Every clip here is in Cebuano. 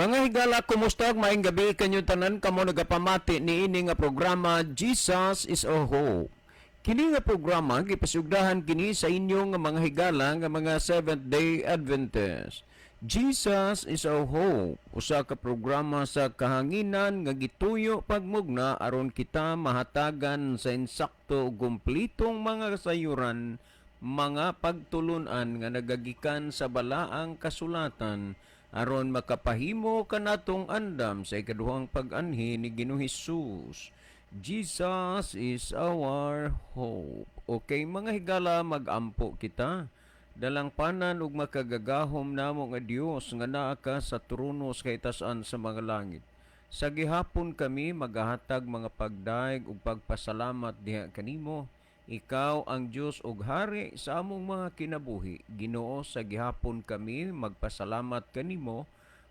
Mga higala, kumusta? Maayong gabi kanyong tanan, kamo nagapamati niini nga programa, Jesus is Our Hope. Kini nga programa gipasugdahan kini sa inyong nga mga higala nga mga Seventh Day Adventist. Jesus is Our Hope, usa ka programa sa kahanginan nga gituyo pagmugna aron kita mahatagan sa insakto ug kumplitong mga kasayuran, mga pagtulunan nga nagagikan sa balaang kasulatan aron makapahimo kanatong andam sa ikaduhang pag-anhi ni Ginoong Hesus. Jesus is our hope. Okay, mga higala, magampo kita. Dalangpanan ug makagagahom namo nga Dios nga naa ka sa trono sa kahitasan sa mga langit. Sa gihapon kami magahatag mga pagdayeg ug pagpasalamat diha kanimo. Ikaw ang Dios ug Hari sa among mga kinabuhi. Ginoo, sa gihapon kami magpasalamat kanimo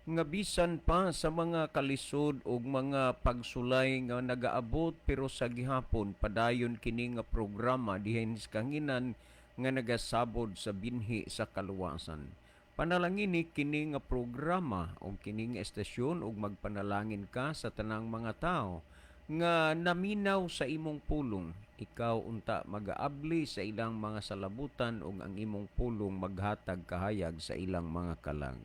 nga bisan pa sa mga kalisod ug mga pagsulay nga nagaabot, pero sa gihapon padayon kini nga programa dihin sa kahanginan nga nagasabod sa binhi sa kaluwasan. Panalangini kini nga programa o kini nga estasyon ug magpanalangin ka sa tanang mga tao nga naminaw sa imong pulong. Ikaw unta magaabli sa ilang mga salabutan ug ang imong pulong maghatag kahayag sa ilang mga kalag.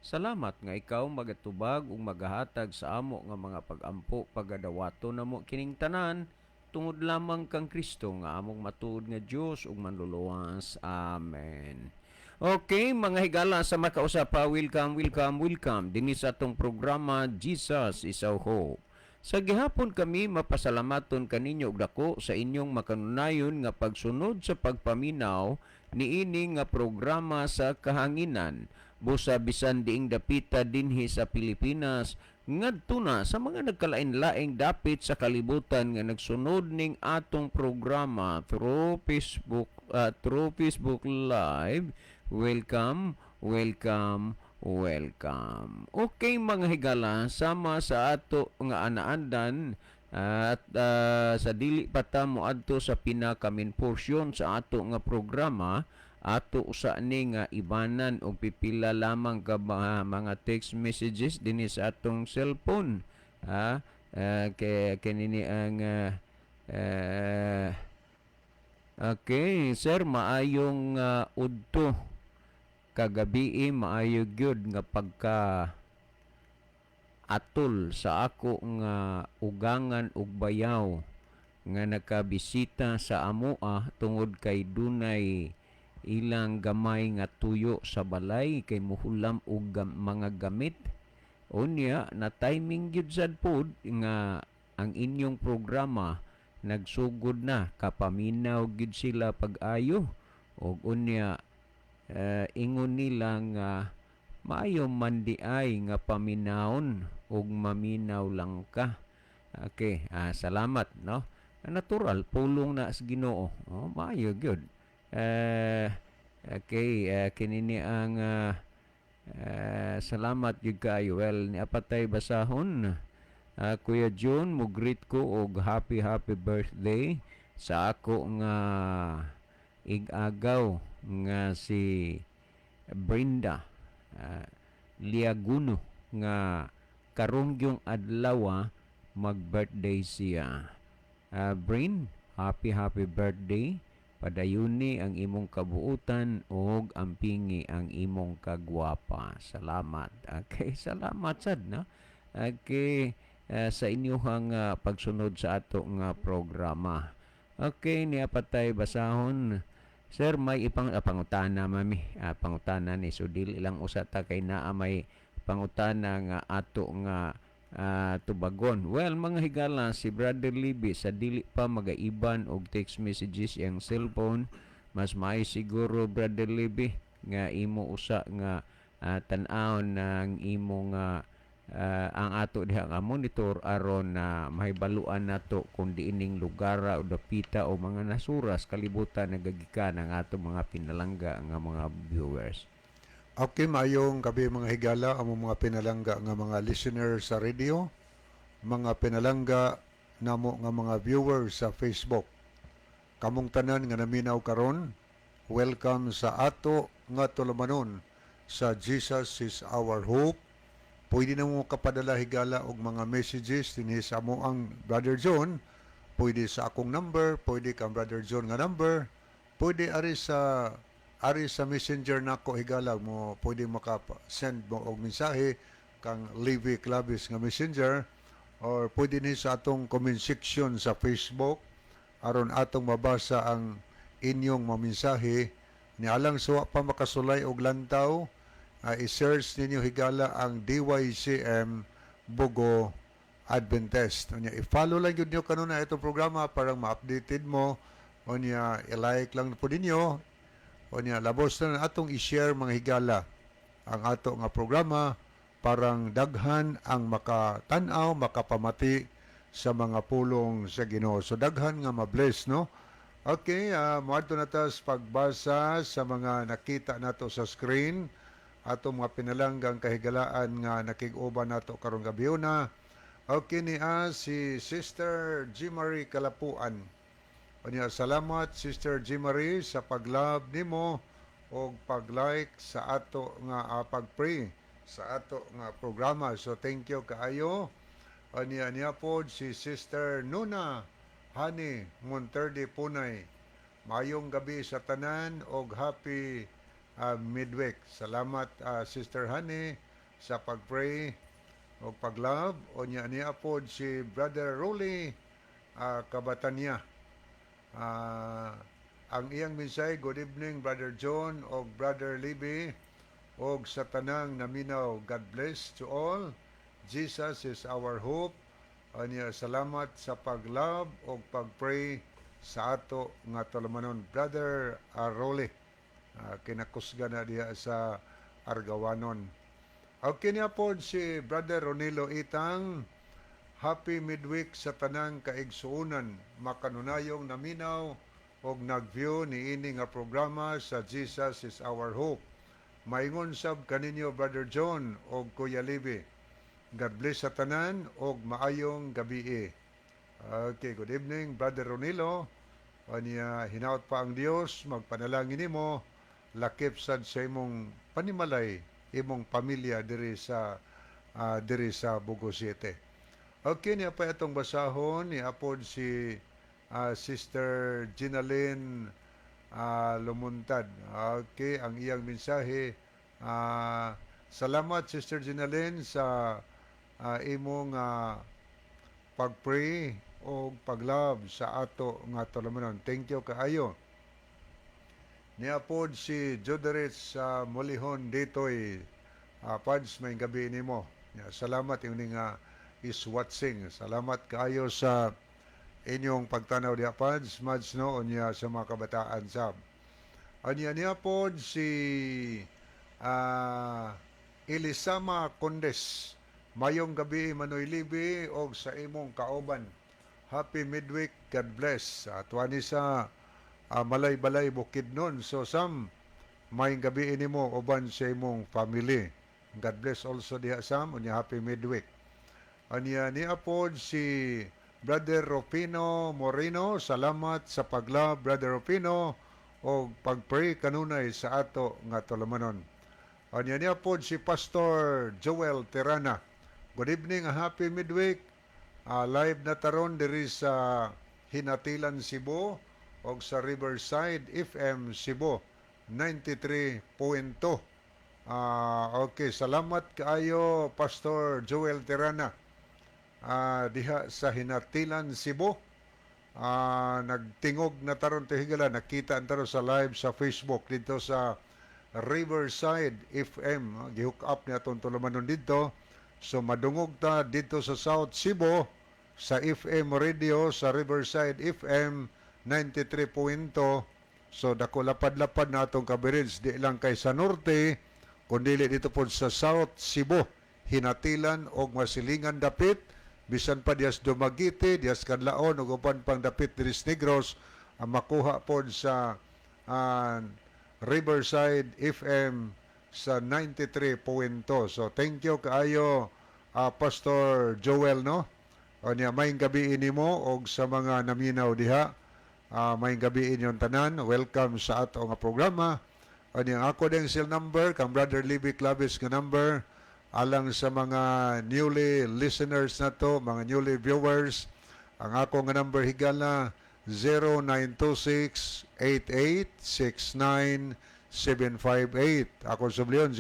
Salamat nga ikaw magatubag ug magahatag sa amo nga mga pagampo. Pagadawato namo kining tanan tungod lamang kang Kristo nga among matuod nga Dios ug manluluwas. Amen. Okay, mga higala sa makausa pa, welcome, welcome, welcome dinhi sa atong programa, Jesus is Our Hope. Sa gihapon kami mapasalamaton kaninyo og dako sa inyong makanunayon nga pagsunod sa pagpaminaw niini nga programa sa kahanginan. Busa bisan diing dapita dinhi sa Pilipinas ngadto na sa mga nagkalain-laing dapit sa kalibutan nga nagsunod ning atong programa through Facebook Live. Welcome, welcome, welcome. Okay, mga higala, sama sa ato nga anaandan at sa dili pa ta moadto sa pinaka-main portion sa ato nga programa, ato usa ni nga ibanan og pipila lamang ka mga text messages dinhi sa atong cellphone. Ha? Kay kinini ang okay, sir, maayong udto kagabi, maayo gyud nga pagka atol sa ako nga ugangan ug bayaw nga nakabisita sa amoa tungod kay dunay ilang gamay nga tuyo sa balay kay muhulam og mga gamit. Unya na timing gyud sad pod nga ang inyong programa nagsugod na, kapaminaw gyud sila pag-ayo og unya ingon nila nga maayo man di ay nga paminawon ug maminaw lang ka. Okay, salamat, no. Natural pulong na sa Ginoo. Oh, maayo gyud. Okay, kinini ang salamat gyud kaayo. Well, ni apatay basahon. Kuya June, mo greet ko og happy happy birthday sa ako nga ig-agaw nga si Brenda Liaguno nga karong yung adlaw mag-birthday siya. Brin, happy happy birthday. Padayuni ang imong kabuutan ug ampingi ang imong kagwapa. Salamat. Okay, salamat sad, no. Okay, sa inyong pagsunod sa ato nga programa. Okay, niya patay basahon. Sir, may ipang pangutana mami. Pangutana ni, so dili lang usa ta kay naa may pangutana nga ato nga tubagon. Well, mga higala, si Brother Libby sa dili pa magaiban og text messages yang cellphone, mas maayo siguro, Brother Libby, nga imo usa nga tan-awon ng imo nga ang ato diha nga monitor aron na mahibaluan nato kung diining lugar o dapita o mga nasuras kalibutan nagagikan ang ato mga pinalangga nga mga viewers. Okay, maayong gabi, mga higala, among mga pinalangga nga mga listeners sa radio, mga pinalangga namo nga mga viewers sa Facebook. Kamong tanan nga naminaw karon, welcome sa ato nga tulumanon sa Jesus is Our Hope. Pwede na mo kapadala, higala, og mga messages dinhi sa amo ang Brother John. Pwede sa akong number, pwede kang Brother John nga number, pwede ari sa Messenger nako, higala mo. Pwede maka-send mo og mensahe kang Levi Clavis nga Messenger or pwede ni sa atong comment section sa Facebook aron atong mabasa ang inyong mga mensahe. Ni alang sa wa pa makasulay og lantaw, i-search ninyo, higala, ang DYCM Bogo Adventist. Unya, i-follow lang yun nyo kanuna itong programa para ma-updated mo. Unya, i-like lang po ninyo. Unya, labos na atong i-share, mga higala, ang ato nga programa parang daghan ang makatanaw, makapamati sa mga pulong sa Ginoo. So daghan nga ma-bless, no? Okay, moadto na ta sa pagbasa sa mga nakita nato sa screen, atong mga pinalanggang kahigalaan nga nakig-uban nato karong gabiuna. Okay, niya si Sister G. Marie Kalapuan. Unya, salamat, Sister G. Marie, sa pag-love nimo og pag-like sa ato nga pag-pray sa ato nga programa. So thank you kaayo. Unya, niya pod si Sister Nuna Hani Monterde Punay. Mayong gabi sa tanan og happy midweek. Salamat, Sister Hani, sa pag-pray og pag-love. Unya, niya pod si Brother Rolly Kabatanya. Ang iyang mensahe, "Good evening, Brother John og Brother Libby og sa tanang naminaw. God bless to all. Jesus is our hope." Anya, salamat sa pag-love og pag-pray sa ato nga tulumanon, Brother Rolly. Kinakusga na diha sa Argawanon. Okay, niya po si Brother Ronilo Itang. "Happy midweek sa tanang kaigsuonan, makanunayong naminaw og nag-view niini nga programa sa Jesus is Our Hope. Maingon sab kaninyo, Brother John og Kuya Libby. God bless sa tanan og maayong gabii." Okay, good evening, Brother Ronilo. Anya, hinaot pa ang Dios magpanalangin nimo lakip sad sa imong panimalay, imong pamilya diri sa Bogo City. Okay, niya pa itong basahon ni apod si Sister Ginalyn Lumuntad. Okay, ang iyang mensahe, salamat, Sister Ginalyn, sa imong pag-pray o pag-love sa ato nga tulumanon. Thank you kaayo. Niapod si Joderich sa Molihon ditoy. Pads, may gabi nimo. Ya, salamat yung nga is watching. Salamat kaayo sa inyong pagtanaw diha, Pads, Mads, no, unya sa mga kabataan sab. Anya, niya pod si Elisama Condes. "Mayong gabi, Manoy Libi og sa imong kauban. Happy midweek, God bless." Tuwa ni sa Malaybalay, Bukidnon. So Sam, mayong gabi nimo uban sa imong family. God bless also diha, Sam, unya happy midweek. Anya, niya pod si Brother Rufino Moreno. Salamat sa pag-love, Brother Rufino, o pag-pray kanunay sa ato nga tulumanon. Anya, niya pod si Pastor Joel Tirana. "Good evening, happy midweek. Live na taron diri sa Hinatilan, Cebu og sa Riverside FM Cebu 93.2." Okay, salamat kaayo, Pastor Joel Tirana. Diha sa Hinatilan, Cebu. Nagtingog na taron ti higala, nakita ang taron sa live sa Facebook dito sa Riverside FM. Gihook up ni atong tulumanon dito. So madungog ta dito sa South Cebu sa FM radio sa Riverside FM 93.2. So dako lapad-lapad na atong coverage, di lang kay sa norte kundi dito po sa South Cebu, Hinatilan og masilingan dapit, bisan pa diyas Dumaguete, diyas Canlaon ug uban pang dapit diri sa Negros ang makuha pod sa Riverside FM sa 93.2. So thank you kaayo, Pastor Joel, no. Unya, mayong gabi nimo og sa mga naminaw diha. Mayong gabi inyong tanan. Welcome sa ato nga programa. Unya, ako din cell number kang Brother Libby Clavis nga number Alang sa mga newly listeners nato, mga newly viewers, ang ako nga number, higala, 0926-8869-758. Ako subliyon,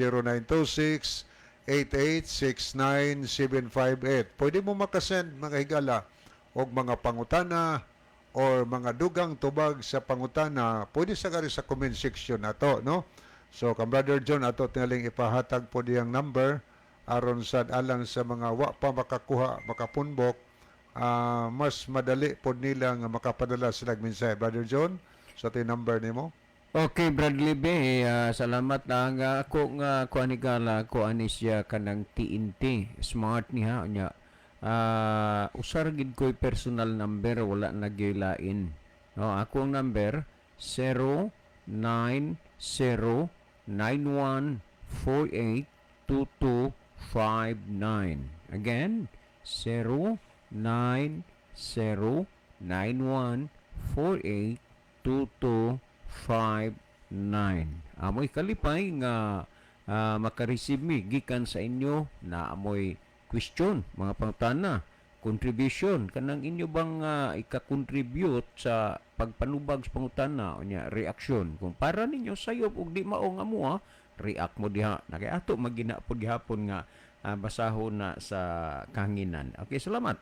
0926-8869-758. Pwede mo makasend, mga higala, og mga pangutana or mga dugang tubag sa pangutana, pwede sa kari sa comment section nato, no? So, kang Brother John, ato tingaling ipahatag po diyang number aron sad alang sa mga wa pa makakuha, makapunbok, mas madali po nila nga makapadala sila og mensahe. Brother John, sa ato yung number nimo. Okay, Bradley B, salamat na nga ako nga kuan ni gala ko ani siya kanang TNT Smart niya nya. Usar gid ko'y personal number, wala na gyud lain. No, akong number 09091482259. Again, 09091482259. Amoy kalipay nga makareceive mi gikan sa inyo na amoy question, mga pangutana, contribution kanang inyo bang ika-contribute sa pagpanubag sa pangutana, unya reaksyon kung para ninyo sayop ug di mao nga mo react mo diha na kay ato magina pod gihapon nga basahon na sa kahanginan. Okay, salamat.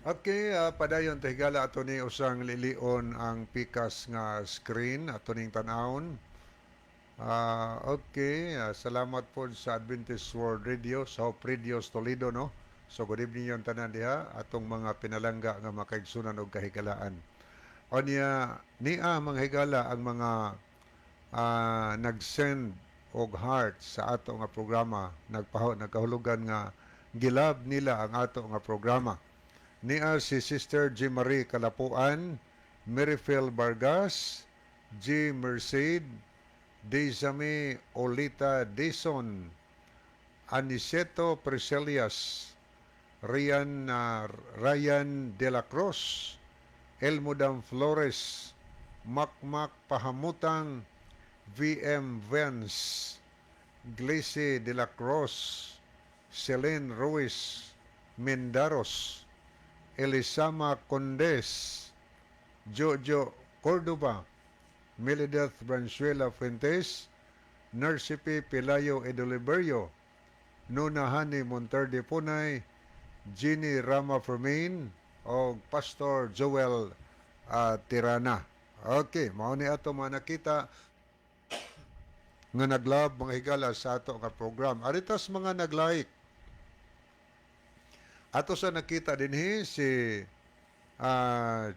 Okay, padayon ta, higala, ato ni usang lilion ang pikas nga screen ato ning tan-awon. Okay, salamat po sa Adventist World Radio, sa Hope Radio Toledo, no. So good evening yung tanan diha atong mga pinalangga nga makaigsunan og kahigalaan. Onya niya, mga higala, ang mga nag-send og heart sa ato nga programa, nagpaho nagkahulugan nga gilab nila ang ato nga programa. Niya si Sister G. Marie Kalapuan, Merifel Vargas, G. Merced, Dezame Olita Dison, Aniceto Preselias, Ryan De la Cruz, Elmodam Flores, Makmak Pahamutang, VM Vance, Glacy De la Cruz, Celine Ruiz Mendaros, Elisama Condes, Jojo Cordoba, Melideth Branzuela Fuentes, Nursipe Pelayo Edoliberio, Nuna Hani Monterde Punay, Ginny Rama Fermin, o Pastor Joel Tirana. Okay, mao ni ato mga nakita nga naglove, mga higala, sa ato nga program. Aritas mga naglike. Ato sa nakita dinhi si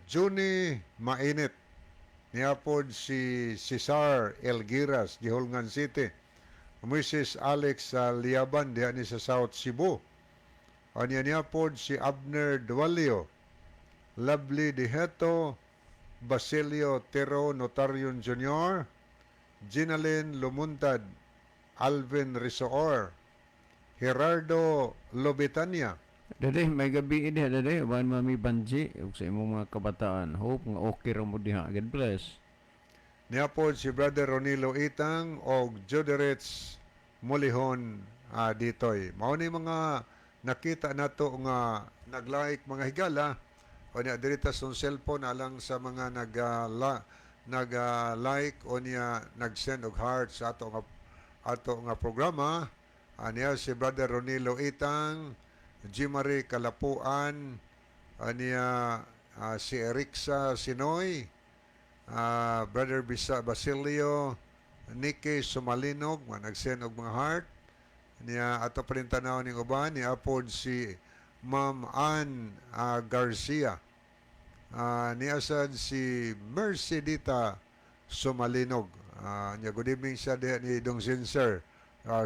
Juni Mainit. Niapod si Cesar Elgiras, Guihulngan City. Mrs. Alex Liaban, diha ni sa South Cebu. Anya niapod si Abner Dualio, Lovely Diheto, Basilio Tero Notarion Jr., Ginalyn Lumuntad, Alvin Risoor, Gerardo Lobetania. Dade, may gabi diha, dade, uban Mami Banji ug sa imong mga kabataan. Hope nga okay ra mo diha. God bless. Niapod si Brother Ronilo Itang og Joderets Mulihon ditoy. Mao ni mga nakita nato nga nag-like, mga higala. O niya diri ta sa cellphone alang sa mga nag like o niya nag-send og heart sa ato nga programa. Aniya si Brother Ronilo Itang, Jimary Kalapuan, aniya si Erixa Sinoy, Brother Bisa Basilio, Nicky Sumalinog, mga nag-send og mga heart. Niya ato pa rin tanaw ning uban, ni apod si Ma'am Ann Garcia. Niya sad si Mercedita Sumalinog. Niya good evening sa diha ni Dong Sinser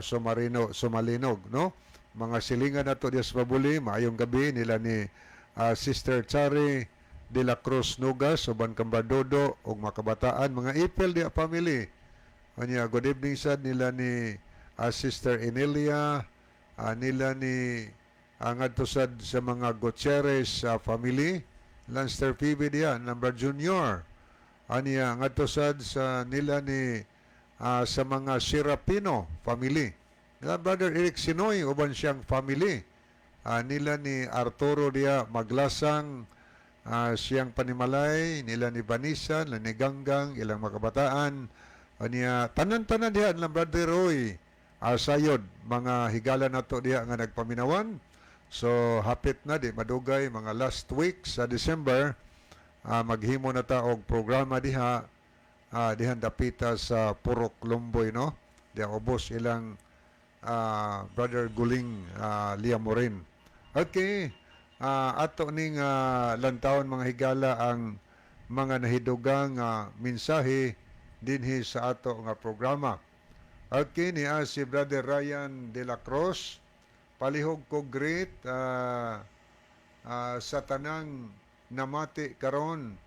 Sumarino Sumalinog, no? Mga silingan nato diya sa Pabuli, maayong gabi nila ni Sister Chari de la Cruz Nugas, uban kang Dodo ug mga kabataan, mga Ipel diya family. Anya good evening sad nila ni Sister Emilia, nila ni ngadto sad sa mga Gutierrez family, Lanster PB diya, number Junior. Aniya ngadto sad sa nila ni sa mga Serapino family. Nila Brother Eric Sinoy uban siyang family. Nila ni Arturo diya Maglasang, siyang panimalay, nila ni Vanessa, nila ni Ganggang, ilang mga kabataan. Niya tanan-tanan diha nilang Brother Roy sayod, mga higala nato diha nga nagpaminawan. So hapit na, di madugay, mga last week sa December, maghimo na ta og programa diha, dihan dapita sa Purok Lumboy, no, diha ubos ilang Brother Guling Liamorin. Okay, ato ning lantawon, mga higala, ang mga nahidugang mensahe dinhi sa ato nga programa. Okay, niya si Brother Ryan De La Cruz. Palihog ko greet sa tanang namati karon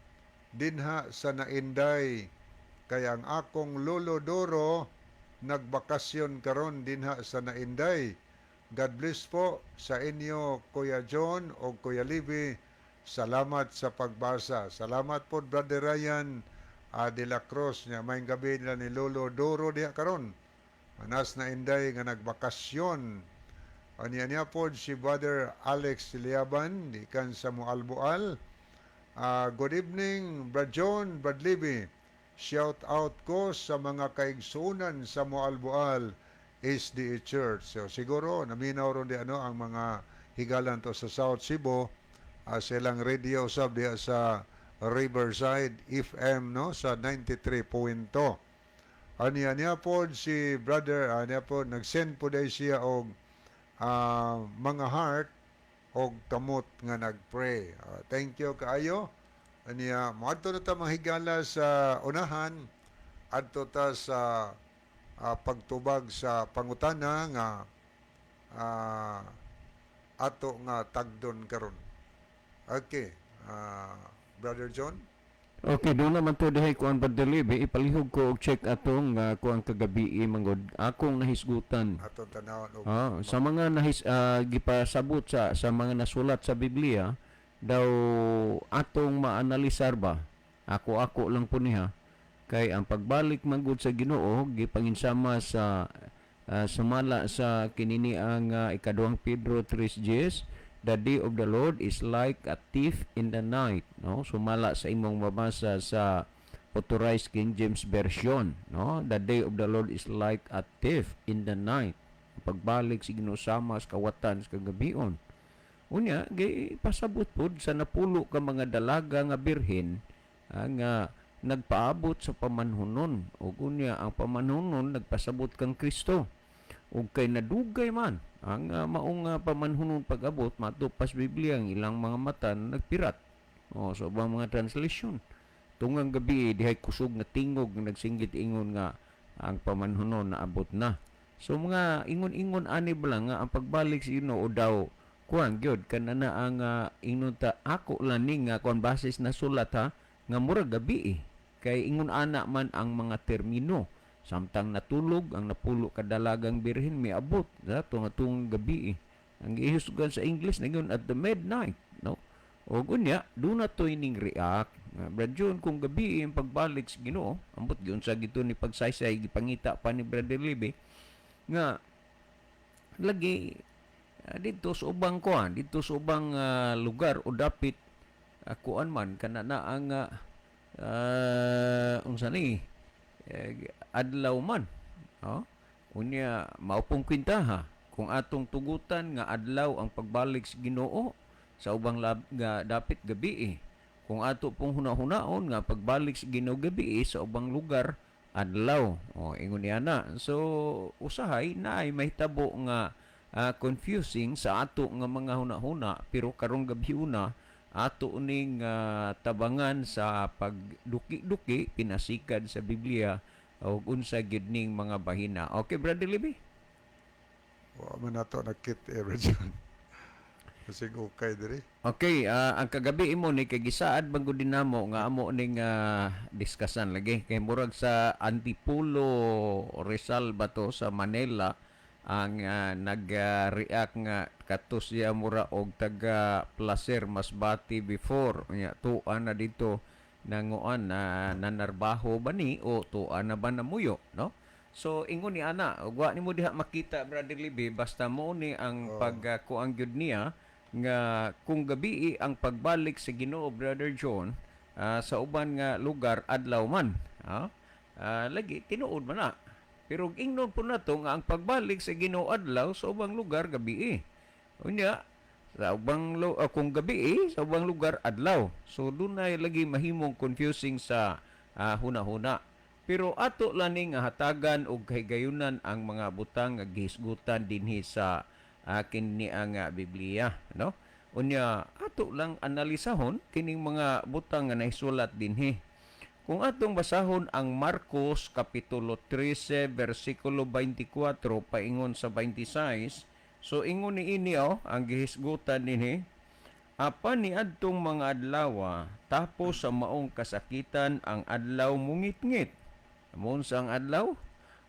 dinha sa Nainday kay ang akong lolo Doro nagbakasyon karon dinha sa Nainday. God bless po sa inyo, Kuya John o Kuya Libby. Salamat sa pagbasa. Salamat po, Brother Ryan De La Cruz niya. May gabi nila ni Lolo Doro diha karon. Anas Nainday nga nagbakasyon. Anya niya po si Brother Alex Liaban gikan sa Moalboal. Good evening, Brad John, Brad Libby. Shout out ko sa mga kaigsunan sa Moalboal SDA Church. So siguro naminaw ron di ano ang mga higalan to sa South Cebu, silang radio sab diha sa Riverside FM, no, sa 93.2. Aniya niya po si brother, aniya po nag-send po dahil siya og mga heart og kamot nga nagpray. Thank you kaayo. Aniya, moadto na ta, mga higala, sa unahan, adto ta sa pagtubag sa pangutana nga ato nga tagdon karon. Okay, Brother John. Okay, doon naman to dihay kuan, Brother Libby, ipalihog ko og check atong kuan kagabi mangod akong nahisgutan. Atong tanawon og Sa mga nahis gipasabot sa mga nasulat sa Biblia daw atong maanalisar ba. Ako-ako lang po niya kay ang pagbalik manggod sa Ginoo gipanginsama sa sumala sa kinini ang Ikaduhang Pedro 3:10, "The day of the Lord is like a thief in the night," no? Sumala sa imong mabasa sa Authorized King James Version, no, "The day of the Lord is like a thief in the night." Pagbalik sa Ginoo sama sa kawatan sa kagabion. Unya pasabot pod sa 10 ka mga dalaga nga birhen nga nagpaabot sa pamanhunon, ug unya ang pamanhunon nagpasabot kang Kristo, ug kay nadugay man ang maong pamanhunon pag-abot, matupas Biblia, ang ilang mga mata nagpirat. O sa ubang mga translation, tungang gabi dihay kusog nga tingog nga nagsinggit ingon nga ang pamanhunon naabot na. So mga ingon-ingon ani ba lang nga ang pagbalik sa Ginoo daw kuan gyud kanana ang ingon ta, ako lang ni nga kuan basis na sulat ha, nga murag gabi eh. Kay ingon ana man ang mga termino, samtang natulog ang 10 ka dalagang birhen, miabot sa tunga gabi eh. Ang gihusgan sa English na yun, at the midnight, no? O unya duna to ining react nga, "Brad John, kung gabi ang pagbalik sa Ginoo," ambot gyud sa gito ni pagsaysay, gipangita pa ni Brother Libby nga lagi dito sa ubang kuan, dito sa ubang lugar o dapit kuan man kana na ang unsa ni adlaw man, oh. Unya mao pong kwintaha kung atong tugutan nga adlaw ang pagbalik sa Ginoo, sa ubang nga dapit gabi eh. Kung ato pong hunahunaon nga pagbalik sa Ginoo gabi eh, sa ubang lugar adlaw. O ingon niya na. So usahay na ay mahitabo nga confusing sa ato nga mga hunahuna, pero karong gabi una ato ning tabangan sa pagduki-duki pinasikad sa Biblia og unsa gyud ning mga bahina. Okay, Brother Libby? Wa man nato nakit eh, Brother John. Kasing okay diri. Okay, ang kagabi imo ni kay gisaad man gud dinamo nga amo ning diskasan lagi kay murag sa Antipolo, Rizal ba to, sa Manila ang nag-react nga kato siya mura og taga Placer, Masbate before. Nya tuan na dito nanguan na nanarbaho ba ni o tuan na ba namuyo, no? So ingon ni ana, ug wa nimo diha makita, Brother Libby, basta mo ni ang pagkuang gyud niya nga kung gabii ang pagbalik sa Ginoo, Brother John, sa uban nga lugar adlaw man. Ha? Lagi tinuod man na. Pero ingnon po nato nga ang pagbalik sa Ginoo adlaw, sa ubang lugar gabii. Unya, sa ubang kung gabii, sa ubang lugar adlaw. So dunay lagi mahimong confusing sa huna-huna. Pero ato lang ni nga hatagan og kahigayunan ang mga butang nga gihisgutan dinhi sa kini ang Biblia, no? Unya ato lang analisahon kining mga butang nga nahisulat dinhi. Kung atong basahon ang Marcos kapitulo 13 bersikulo 24 paingon sa 26, so ingon ni ini, oh, ang gihisgutan dinhi: "Apan niadtong mga adlawa, tapos sa maong kasakitan, ang adlaw mungitngit." Mun sa ang adlaw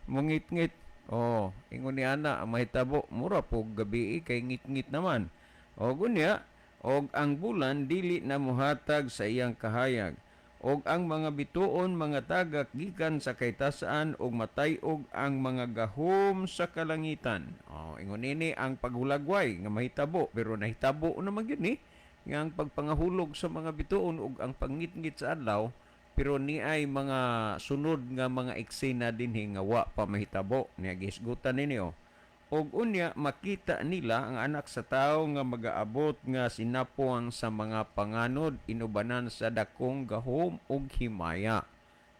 mungitngit. Oh, ingon ni ana ang mahitabo mura po gabi kay ngitngit naman. O gunya, "Og ang bulan dili na muhatag sa iyang kahayag, og ang mga bituon mga tagak gikan sa kaytasaan, og matay-og ang mga gahom sa kalangitan." Oh, ingon nini ang paghulagway nga mahitabo, pero nahitabo naman gyud ni nga ang pagpangahulog sa mga bituon ug ang pangitngit sa adlaw, pero ni ay mga sunod nga mga eksena dinhi nga wa pa mahitabo niya gihisgutan ninyo. "Og unya makita nila ang Anak sa Tawo nga magaabot nga sinapuang sa mga panganod, inubanan sa dakong gahom ug himaya."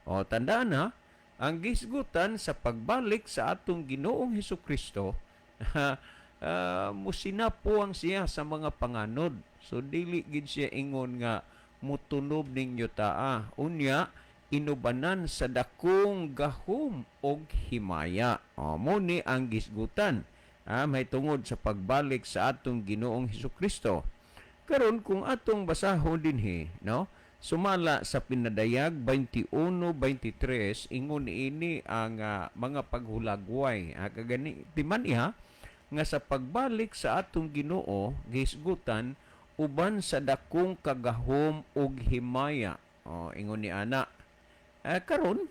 O tandaan ha, ang gisgutan sa pagbalik sa atong Ginoong Hesus Kristo, musinapuang siya sa mga panganod. So dili gid siya ingon nga mutunob ninyo taa. Unya inubanan sa dakong gahom og himaya. O, mo ni ang gisgutan may tungod sa pagbalik sa atong Ginoong Hesus Kristo. Karon kung atong basahon dinhi, no? Sumala sa Pinadayag 21:23, ingon niini ang mga paghulagway. Kagani timan iha nga sa pagbalik sa atong Ginoo gihisgutan uban sa dakong kagahom ug himaya. O, ingon ni ana. Karon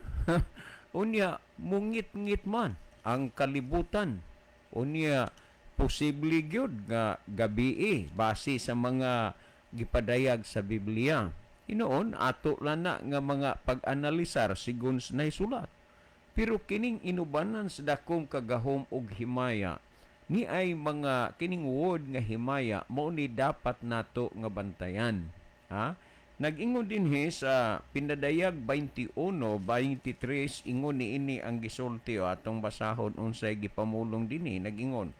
unya mungit-ngit man ang kalibutan. Unya posible gyud nga gabii base sa mga gipadayag sa Biblia. Hinoon ato lang na nga mga pag-analisar sigon sa nahisulat. Pero kining inubanan sa dakong kagahom ug himaya ni ay mga kining word nga himaya mao ni dapat nato nga bantayan. Ha? Nag-ingon dinhi sa Pinadayag 21:23, ingon ni ini ang gisulti o atong basahon unsay gipamulong dinhi. Nag-ingon,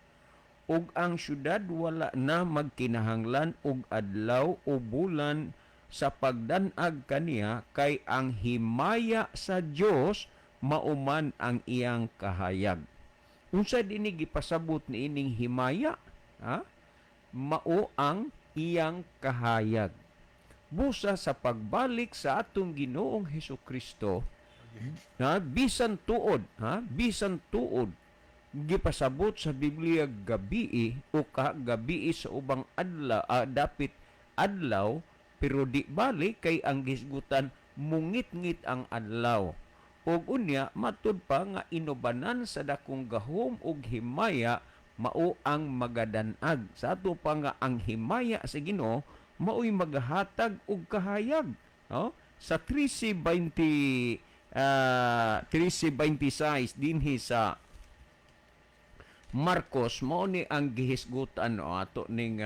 "Ug ang syudad wala na magkinahanglan og adlaw o bulan sa pagdanag kaniya, kay ang himaya sa Dios mauman ang iyang kahayag." Unsa dinhi gipasabot ni ining himaya? Ha? Mao ang iyang kahayag. Busa sa pagbalik sa atong Ginoong Hesus Kristo, ha, bisan tuod, ha, bisan tuod gipasabot sa Biblia gabii o ka gabii sa ubang adlaw, dapit adlaw, pero di bali kay ang gisgutan mungitngit ang adlaw. Ug unya matud pa nga inubanan sa dakong gahom ug himaya mao ang magadanag. Sa ato pa nga ang himaya sa Ginoo maoy magahatag og kahayag, no? Sa 13:20, 13:26 dinhi sa Marcos, mao ni ang gihisgutan, no? Ato ning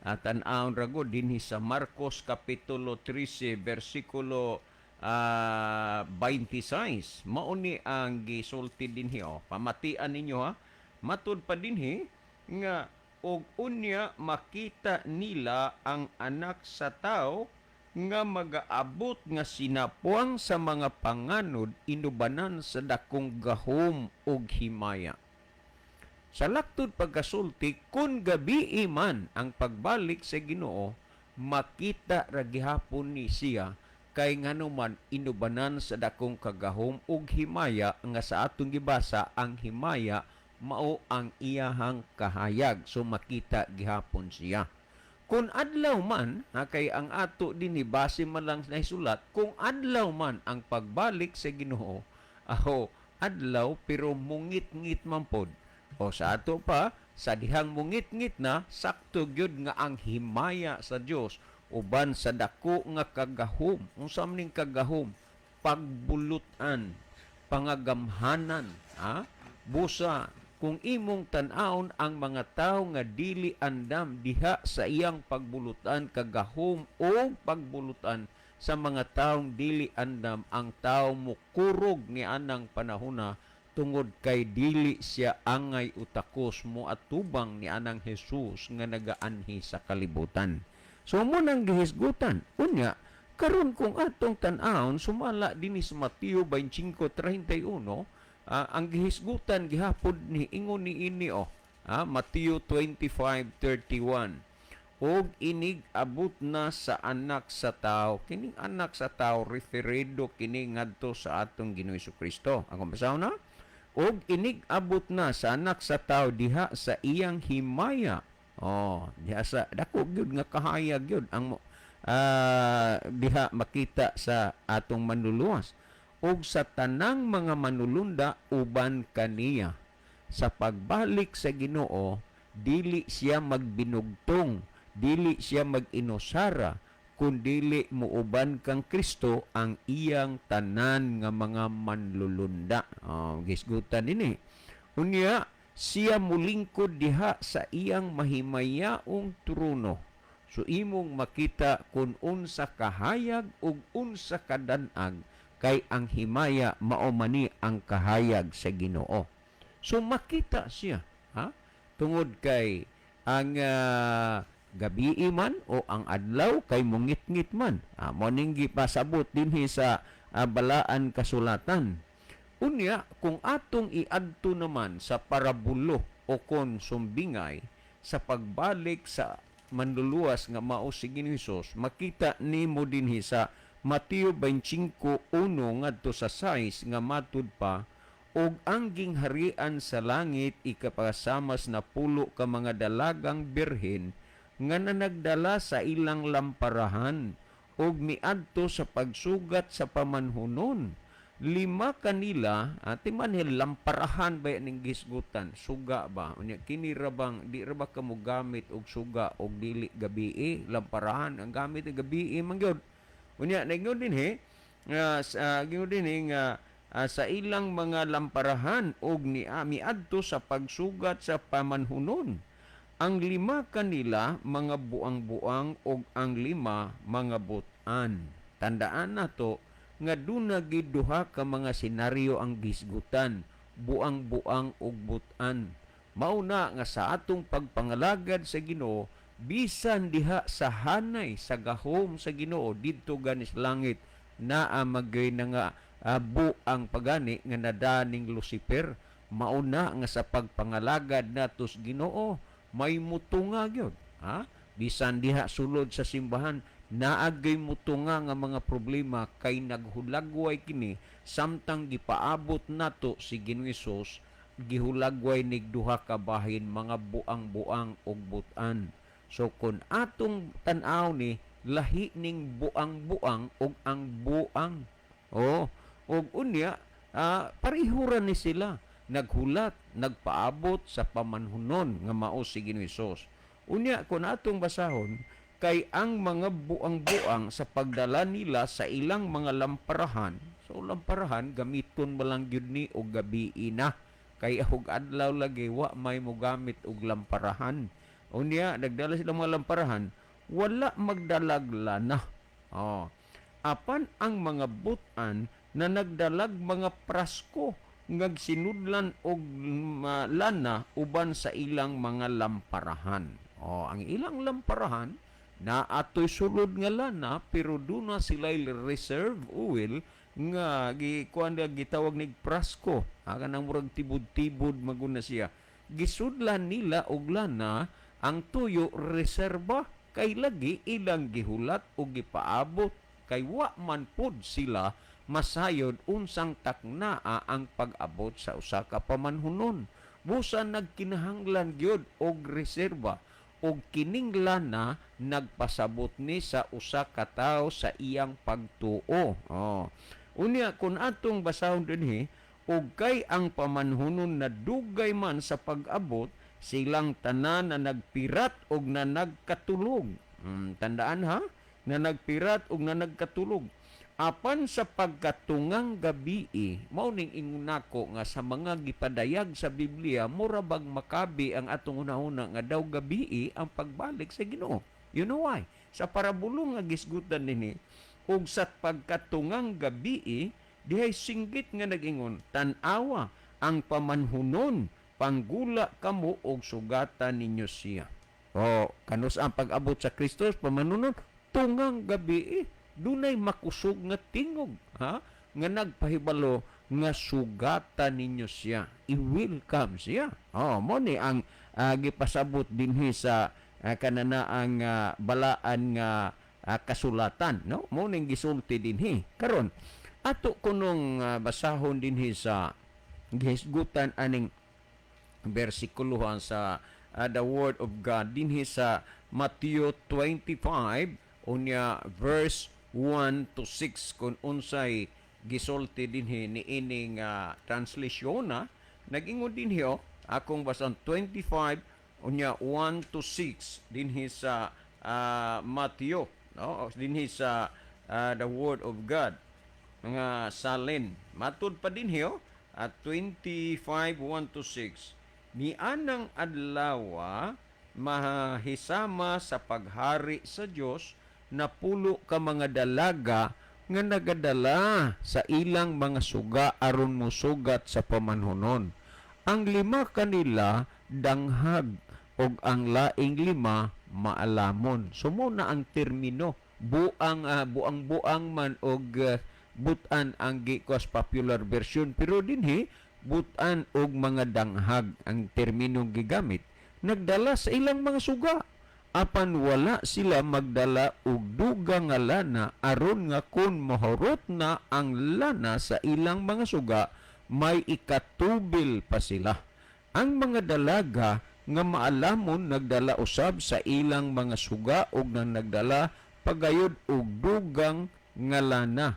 tan-awon ra gud dinhi sa Marcos kapitulo 13 bersikulo 26, mao ni ang gisulti dinhi, oh. Pamatian ninyo ha. Matud pa dinhi nga, "Og unya makita nila ang Anak sa Tao nga magaabot nga sinapuang sa mga panganod, inubanan sa dakong gahom ug himaya." Sa laktod pagkasulti, kung gabii man ang pagbalik sa Ginoo, makita ra gihapon ni siya kay nganuman inubanan sa dakong kagahom ug himaya, nga sa atong gibasa ang himaya mao ang iyahang kahayag. So makita gihapon siya. Kung adlaw man, ha, kay ang ato dinhi base man lang nahisulat, kung adlaw man ang pagbalik sa Ginoo, aho Adlaw pero mungit-ngit man pod. O sa ato pa, sa dihang mungit-ngit na, sakto gyud nga ang himaya sa Dios uban sa dako nga kagahom. Unsa man ning kagahom? Pagbulutan, pangagamhanan, ha? Busa kung imong tan-awon ang mga tawo nga dili andam diha sa iyang pagbulutan, kagahom o pagbulutan sa mga taong dili andam, ang tao mukurog ni anang panahona tungod kay dili siya angay utakos mo atubang ni anang Jesus nga nagaanhi sa kalibutan. So mo nang gihisgutan. Unya, karon kung atong tan-awon sumala dinhi sa Mateo 25:31, ang gihisgutan gihapon ni ingon ni ini oh. Mateo 25:31, "Og inig abot na sa Anak sa Tao." Kining Anak sa Tao, referido kini ngadto sa atong Ginoo Kristo. Ang basahon na, "Og inig abot na sa Anak sa Tao diha sa iyang himaya." Oh, diha sa dako gyud nga kahayag gyud ang diha makita sa atong Manluluwas, "Og sa tanang mga manulunda uban kaniya." Sa pagbalik sa Ginoo, dili siya magbinugtong, dili siya mag-inusara, kun dili muuban kang Kristo ang iyang tanan nga mga manlulunda. Oh, gisgutan ini. Unya, siya mulingkod diha sa iyang mahimayaong trono. So imong makita kung unsa kahayag ug unsa kadanag, kay ang himaya mao mani ang kahayag sa Ginoo. So makita siya, ha? Tungod kay ang gabi man o ang adlaw kay mungitngit man. Mo ning gipasabot dinhi sa Balaan Kasulatan. Unya, kung atong iadto naman sa parabulo o kon sumbingay sa pagbalik sa Manluluwas nga mao si Ginoong Hesus, makita nimo dinhi sa Mateo 25:1 ngadto sa 6 nga matud pa, "Og ang gingharian sa langit ikapasamas 10 ka mga dalagang birhen nga nanagdala sa ilang lamparahan ug miadto sa pagsugat sa pamanhunon. Lima kanila," ati manhil lamparahan ba ning gisgutan, suga ba? Unya kini ra bang di ra ba kamo gamit og suga og dili gabii? Lamparahan ang gamit og gabii man gyud. Unya naingon dinhi nga sa gingon dinhi nga sa ilang mga lamparahan og ni miadto sa pagsugat sa pamanhunon. Ang lima kanila mga buang-buang og ang lima mga butan. Tandaan nato nga duna gid duha ka mga senaryo ang gisgutan, buang-buang ug butan. Mauna nga sa atong pagpangalagad sa Ginoo, bisan diha sa hanay sa gahom sa Ginoo didto ganis langit, naa magay na nga buang pagani nga nadaning Lucifer. Mauna nga sa pagpangalagad natos Ginoo may mutunga gyud, ha? Bisan diha sulod sa simbahan, naagay mutunga nga mga problema kay naghulagway kini samtang gipaabot nato si Ginoong Hesus, gihulagway nig duha ka bahin, mga buang-buang ug butan. So kun atong tan-aw ni lahi ning buang-buang ug ang buang. Oh, ug unya pareho ra ni sila naghulat, nagpaabot sa pamanhunon nga mao si Ginoong Hesus. Unya kun atong basahon, "Kay ang mga buang-buang sa pagdala nila sa ilang mga lamparahan." So lamparahan gamiton mo lang gyud ni og gabi na, kay og adlaw lagi wa may mogamit og lamparahan. Unya nagdala sila mga lamparahan, "wala magdalag lana. Oh. Apan ang mga butan na nagdalag mga prasko ngag sinudlan og lana uban sa ilang mga lamparahan." Oh, ang ilang lamparahan na atoy sulod nga lana, pero duna sila reserve oil nga gikuan na gitawag nig prasko. Ha, kanang murag tibod-tibod maguna siya. Gisudlan nila og lana, ang tuyo reserba, kay lagi ilang gihulat o gipaabot kay wa man pud sila masayod unsang taknaa ang pag-abot sa usa ka pamanhunon. Busa nagkinahanglan gyud og reserba, og kining lana nagpasabot ni sa usa ka tawo sa iyang pagtuo. Oh. Unya kun atong basahon dinhi, Ug kay ang pamanhunon nadugay man sa pag-abot, silang tanan na nagpirat og na nagkatulog. Tandaan ha, na nagpirat og na nagkatulog. Apan sa pagkatungang gabii, mao ning ingon nako nga sa mga gipadayag sa Biblia, mura bag makabi ang atong hunahuna nga daw gabii ang pagbalik sa Ginoo. You know why? Sa parabulo nga gisgutan nini, ug sa pagkatungang gabii, dihay singgit nga nag-ingon, "Tan-awa ang pamanhunon, panggula kamo og sugatan ninyo siya." O, kanus ang pag-abot sa Kristo, pamanhunon, tungang gabii, dunay makusog nga tingog, ha? Nga nagpahibalo nga sugatan ninyo siya. I-welcome siya. Oh, mo ni ang gipasabot dinhi sa kananaang balaan nga kasulatan, no? Mo ning gisulti dinhi. Karon, ato kunong basahon dinhi sa gihisgutan aning bersikulohan sa the Word of God dinhi sa Matthew 25 unya verse 1 to 6 kung unsay gisulti dinhi niining translation na nag-ingon dinhi, oh, akong basan 25 unya 1 to 6 dinhi sa Matthew, no, dinhi sa the Word of God mga salin. Matud pa dinhi, oh, at 25 1 to 6, "Nianang adlawa mahisama sa paghari sa Dios 10 ka mga dalaga nga nagadala sa ilang mga suga aron mosugat sa pamanhunon. Ang lima kanila danghag ug ang laing lima maalamon." So mo na ang termino buang, buang-buang man og butan ang gikos popular version, pero dinhi butan og mga danghag ang termino gigamit. "Nagdala sa ilang mga suga, apan wala sila magdala og duga nga lana aron nga kun mahurot na ang lana sa ilang mga suga, may ikatubil pa sila. Ang mga dalaga nga maalamon nagdala usab sa ilang mga suga ug nang nagdala pagayod og dugang nga lana.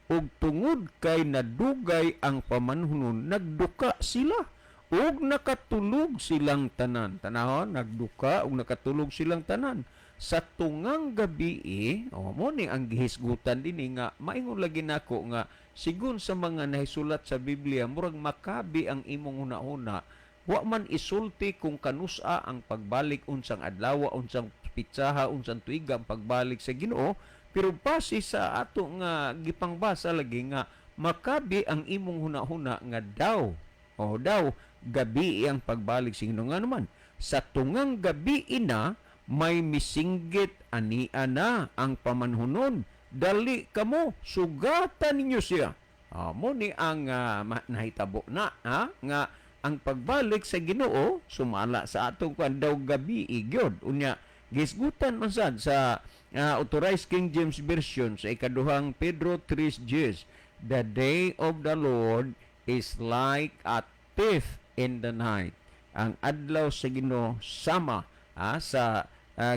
Ug tungod kay nadugay ang pamanhunon, nagduka sila ug nakatulog silang tanan." Tanahon, nagduka ug nakatulog silang tanan. Sa tungang gabi, oh, mo ni ang gihisgutan dinhi nga maingon lagi nako nga sigon sa mga nahisulat sa Biblia, murag makabi ang imong hunahuna. Wa man isulti kung kanusa ang pagbalik, unsang adlaw, unsang pitsaha, unsang tuiga ang pagbalik sa Ginoo, pero base sa ato nga gipangbasa lagi nga makabi ang imong hunahuna nga daw o daw gabi ang pagbalik sa Ginoo. Nga naman sa tungang gabi ina may misinggit, "Ania na ang pamanhunon, dali kamo, sugatan ninyo siya." Mo ni ang nahitabo na, ha, nga ang pagbalik sa Ginoo sumala sa atong kwan daw gabi gyud. Unya gisgutan man sad sa Authorized King James Version sa ikaduhang Pedro 3:10, "The day of the Lord is like a thief in the night." Ang adlaw sa Ginoo sama sa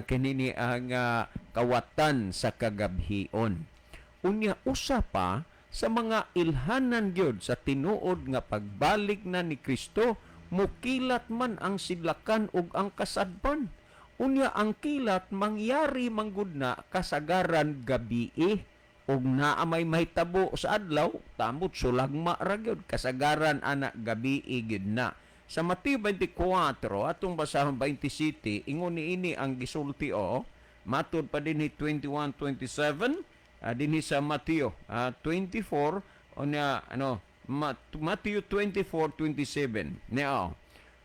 kinini ang kawatan sa kagabhion. Unya usa pa sa mga ilhanan gyud sa tinuod nga pagbalik na ni Kristo, mukilat man ang sidlakan ug ang kasadpan. Unya ang kilat mangyari manggud na kasagaran gabii, ug naa may mahitabo sa adlaw, tamot sulagma ra gyud, kasagaran ana gabii gyud na. Sa Mateo 24, atong basahon 27, ingon niini ang gisulti o matud pa dinhi 21:27, dinhi sa Mateo 24 unya ano Matthew 24:27 niya,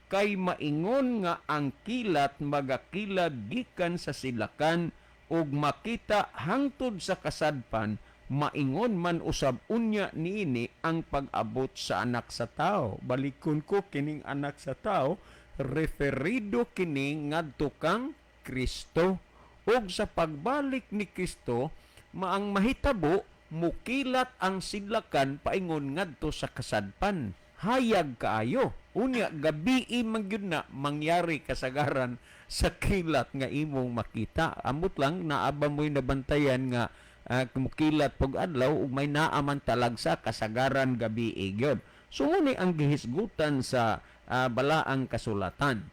"Kay maingon nga ang kilat magakilad gikan sa silakan ug makita hangtod sa kasadpan, maingon man usab unya niini ang pag-abot sa Anak sa Tao." Balikon ko kining Anak sa Tao, referido kini ngadto kang Kristo. Ug sa pagbalik ni Kristo, maang mahitabo mukilat ang sidlakan paingon ngadto sa kasadpan. Hayag kaayo. Unya gabii man gyud na mangyari kasagaran sa kilat nga imong makita. Amot lang naa ba mo'y nabantayan nga mukilat pag adlaw ug may naa man talagsa, kasagaran gabii gyud. So mao ni ang gihisgutan sa balaang kasulatan.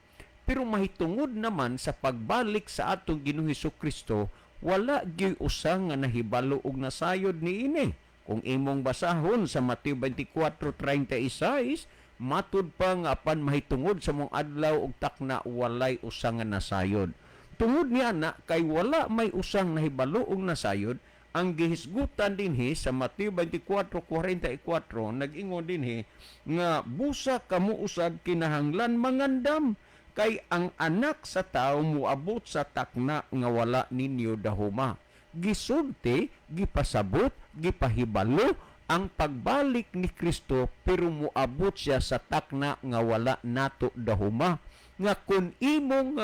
Pero mahitungod naman sa pagbalik sa atong Ginoong Kristo, wala gyud usa nga nahibalo og nasayod niini. Kung imong basahon sa Mateo 24:36, matud pa nga apan mahitungod sa mong adlaw ug takna, walay usa nga nasayod. Tungod niya na kay wala may usang nahibalo og nasayod, ang gihisgutan dinhi sa Mateo 24:44, nag-ingon dinhi nga busa kamo usab kinahanglan mangandam, kay ang Anak sa Tao moabot sa takna nga wala ninyo dahuma. Gisulti, gipasabot, gipahibalo ang pagbalik ni Kristo, pero moabot siya sa takna nga wala nato dahuma. Nga kung imong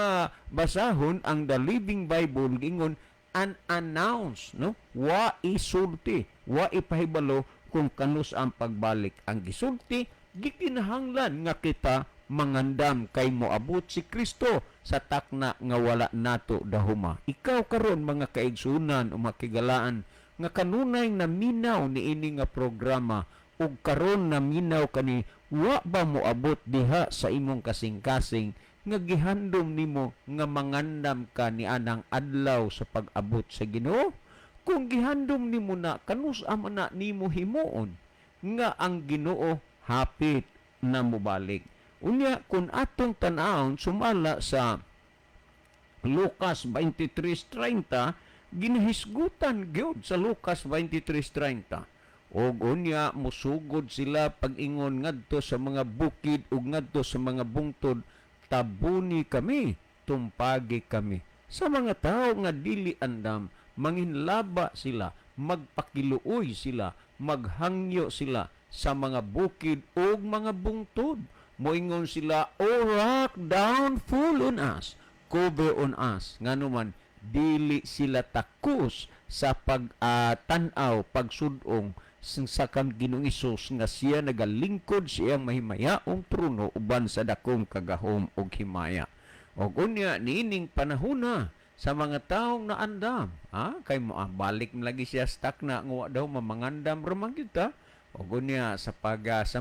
basahon ang The Living Bible, gingon unannounced, no? Wa isulti, wa ipahibalo kung kanus ang pagbalik. Ang gisulti, gikinahanglan nga kita mangandam kay moabot si Kristo sa takna nga wala nato dahuma. Ikaw karon, mga kaigsunan o makigalaan nga kanunay naminaw niini nga programa ug karon naminaw kani, wa ba moabot diha sa imong kasing-kasing nga gihandom nimo nga mangandam ka ni anang adlaw sa pag-abot sa Ginoo? Kung gihandom nimo na, kanus man na nimo himuon nga ang Ginoo hapit na mobalik? Unya kung atong tan-awon sumala sa Lucas 23:30, ginahisgutan gyud sa Lucas 23:30, og unya musugod sila pag-ingon ngadto sa mga bukid ug ngadto sa mga bungtod, "Tabuni kami, tumpagi kami." Sa mga tao nga dili andam, manginlaba sila, magpakiluoy sila, maghangyo sila sa mga bukid ug mga bungtod. Moingon sila, "O rock, down fall on us, cover on us." Ngano man dili sila takos sa pag-tanaw, pagsudong sa kang Ginoong Hesus nga siya nagalingkod sa iyang mahimayaong trono uban sa dakong kagahom ug himaya. Og unya niining panahona, sa mga taong naandam, ha, kay mo balik man lagi siya sa takna nga wa daw mamangandam ra man kita. Og unya sa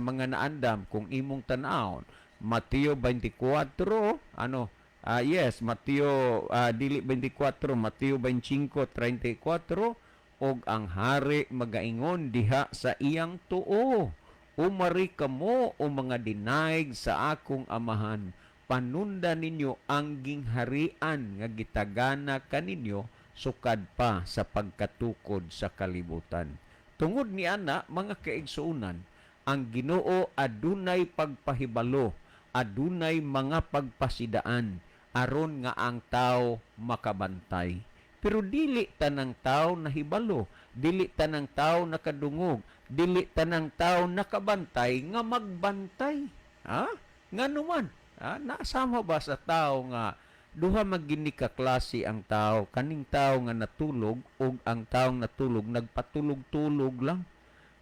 mga naandam, kung imong tan-awon Mateo 24, ano, yes, Mateo, dili 24, Mateo 25:34, "Og ang hari magaingon diha sa iyang tuo, 'Umari kamo, o mga dinaig sa akong Amahan. Panunda ninyo ang gingharian nga gitagana kaninyo sukad pa sa pagkatukod sa kalibutan.'" Tungod ni ana, mga kaigsuonan, ang Ginoo adunay pagpahibalo, adunay mga pagpasidaan aron nga ang tao makabantay. Pero dili tanang tao nahibalo, dili tanang tao nakadungog, dili tanang tao nakabantay nga magbantay. Ha? Ngano man? Ha? Nasama ba sa tao nga duha magini ka klase ang tao, kaning tao nga natulog ug ang taong natulog nagpatulog-tulog lang?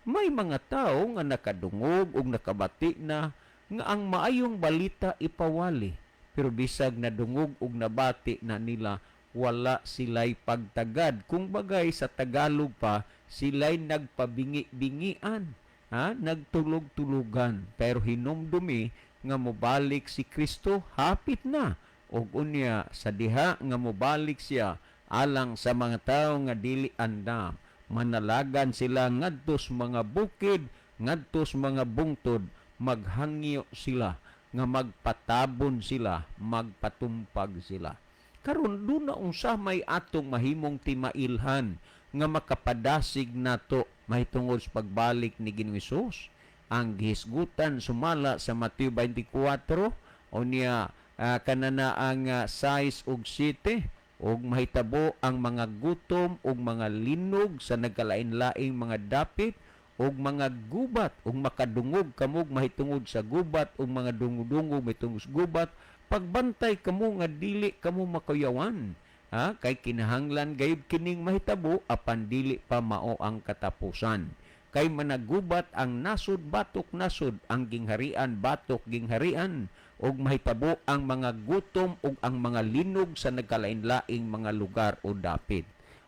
May mga tao nga nakadungog ug nakabati na nga ang maayong balita ipawali. Pero bisag nadungog ug nabati na nila, wala sila'y pagtagad. Kung bagay sa Tagalog pa, sila'y nagpabingi-bingian, ha? Nagtulog-tulugan. Pero hinumdumi nga mobalik si Kristo, hapit na. Og unya sa diha nga mobalik siya, alang sa mga tao nga dili andam, manalagan sila ngadto sa mga bukid, ngadto sa mga bungtod, maghangyo sila nga magpatabon sila, magpatumpag sila. Karon duna unsa may atong mahimong timailhan nga makapadasig nato mahitungod sa pagbalik ni Ginoong Hesus? Ang gihisgutan sumala sa Mateo 24, unya kanana ang 6 ug 7, ug mahitabo ang mga gutom ug mga linog sa nagkalain-laing mga dapit ug mga gubat, ug makadungog kamo mahitungod sa gubat ug mga dungog-dungog mahitungod sa gubat. Pagbantay kamo nga dili kamo makayawan, ha, kay kinahanglan gayud kining mahitabo, apan dili pa mao ang katapusan. Kay managubat ang nasod batok nasod, ang gingharian batok gingharian, ug mahitabo ang mga gutom ug ang mga linog sa nagkalain-laing mga lugar o dapit.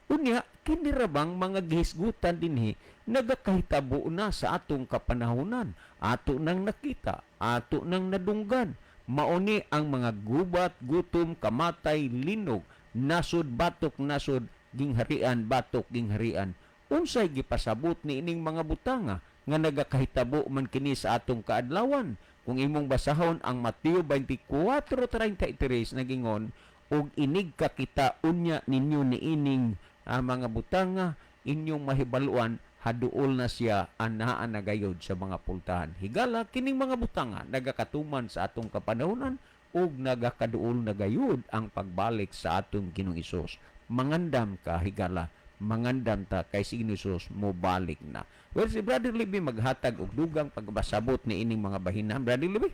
Unya, kini ra bang mga gihisgutan dinhi nagakahitabo na sa atong kapanahonan? Ato nang nakita, ato nang nadunggan. Mauni ang mga gubat, gutom, kamatay, linog, nasod batok nasod, gingharian batok gingharian. Unsay gipasabot ni ining mga butanga nga nagakahitabo man kini sa atong kaadlawan? Kung imong basahon ang Mateo 24:33, nagingon, "Ug inig kakita unya ninyo niining mga butanga, inyong mahibaluan haduol na siya, anaa na gayod sa mga pultahan." Higala, kining mga butanga nagakatuman sa atong kapanahonan ug nagakaduol na gayud ang pagbalik sa atong Ginoong Hesus. Mangandam ka, higala, mangandam ta kay si Ginoong Hesus mobalik na. Well, si Brother Libby maghatag og dugang pagbasabot ni ining mga bahina. Brother Libby.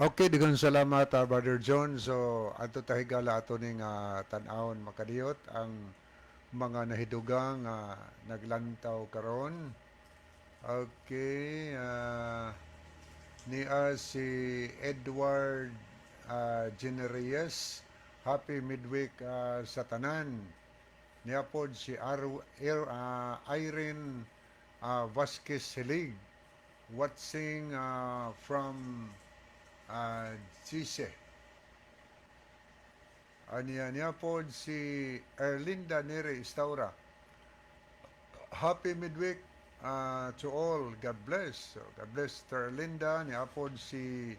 Okay, daghang salamat, Brother John. So, adto ta, higala, ato ning tan-awon makadiyot ang mga nahidugang naglantaw karon. Okay, niya si Edward Genereyes. Happy midweek sa tanan. Niya pod si Irene Vasquez Selig watching from Gise. Aniya niya pod si Erlinda Nere Istaura. Happy midweek to all. God bless. So, God bless to Erlinda. Niya pod si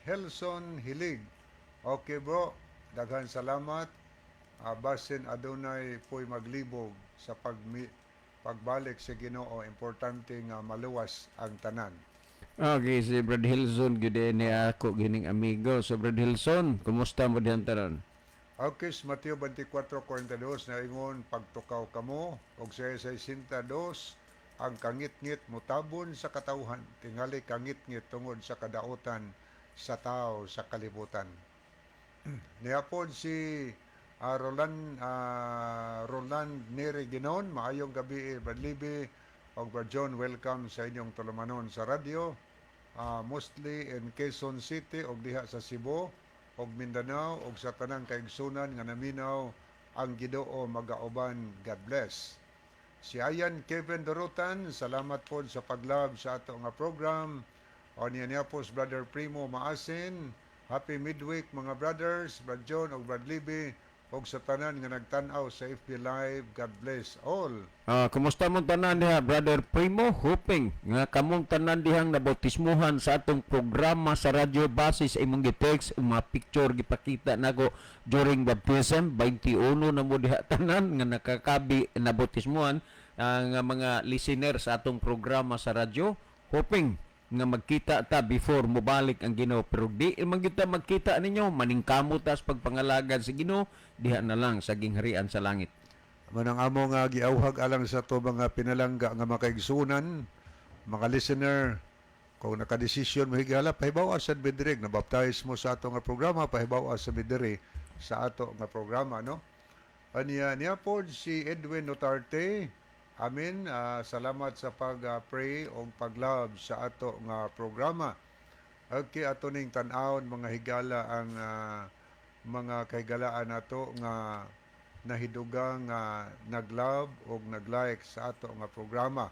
Helson Hilig. Okay, bro, daghan salamat. Basin adunay po'y maglibog sa pagbalik sa Ginoo, importante nga maluwas ang tanan. Okay, si Brad Hilson gyud ni ako gining amigo. So Brad Hilson, kumusta mo dihan tanan? Okay, sa Mateo 24:42 na ingon, "Pagtukaw kamo og sa 62 ang kangitngit mutabon sa katawhan, tingali kangitngit tungod sa kadautan sa tao sa kalibutan." Nihapon si Roland Neri Ginon, "Maayong gabi, Brad Libby og Brad John, welcome sa inyong tulumanon sa radyo. Mostly in Quezon City og diha sa Cebu og Mindanao og sa tanang kaigsunan nga naminaw, ang Ginoo magauban. God bless." Si Ayan Kevin Dorotan, salamat po sa pag-love sa ato nga program. O niya niya po si Brother Primo Maasin. "Happy midweek, mga brothers, Brad John og Brad Libby og sa tanan nga nagtan-aw sa FB Live. God bless all." Kumusta mong tanan diha, Brother Primo? Hoping nga kamong tanan dihang nabautismuhan sa atong programa sa radyo base sa imong gi-text, mga picture gipakita nako during baptism, 21 na mo diha tanan nga nakakabi nabautismuhan ang mga listener sa atong programa sa radyo. Hoping nga magkita ta before mobalik ang Ginoo, pero di man gyud ta magkita ninyo, maningkamot ta sa pagpangalagad sa Ginoo diha na lang sa gingharian sa langit. Manang amo nga giauhag alang sa ato mga pinalangga nga makaigsunan, mga listener, kung nakadesisyon mo, higala, pahibaw sa midiri, na baptize mo sa ato nga programa, pahibaw sa midiri sa ato nga programa, no? Aniya niya po si Edwin Notarte. Amin, salamat sa pag-pray o pag-love sa ato nga programa. Okay, ato ning tan-awon, mga higala, ang mga kahigalaan nato nga nahidugang nga nag-love o nag-like sa ato nga programa.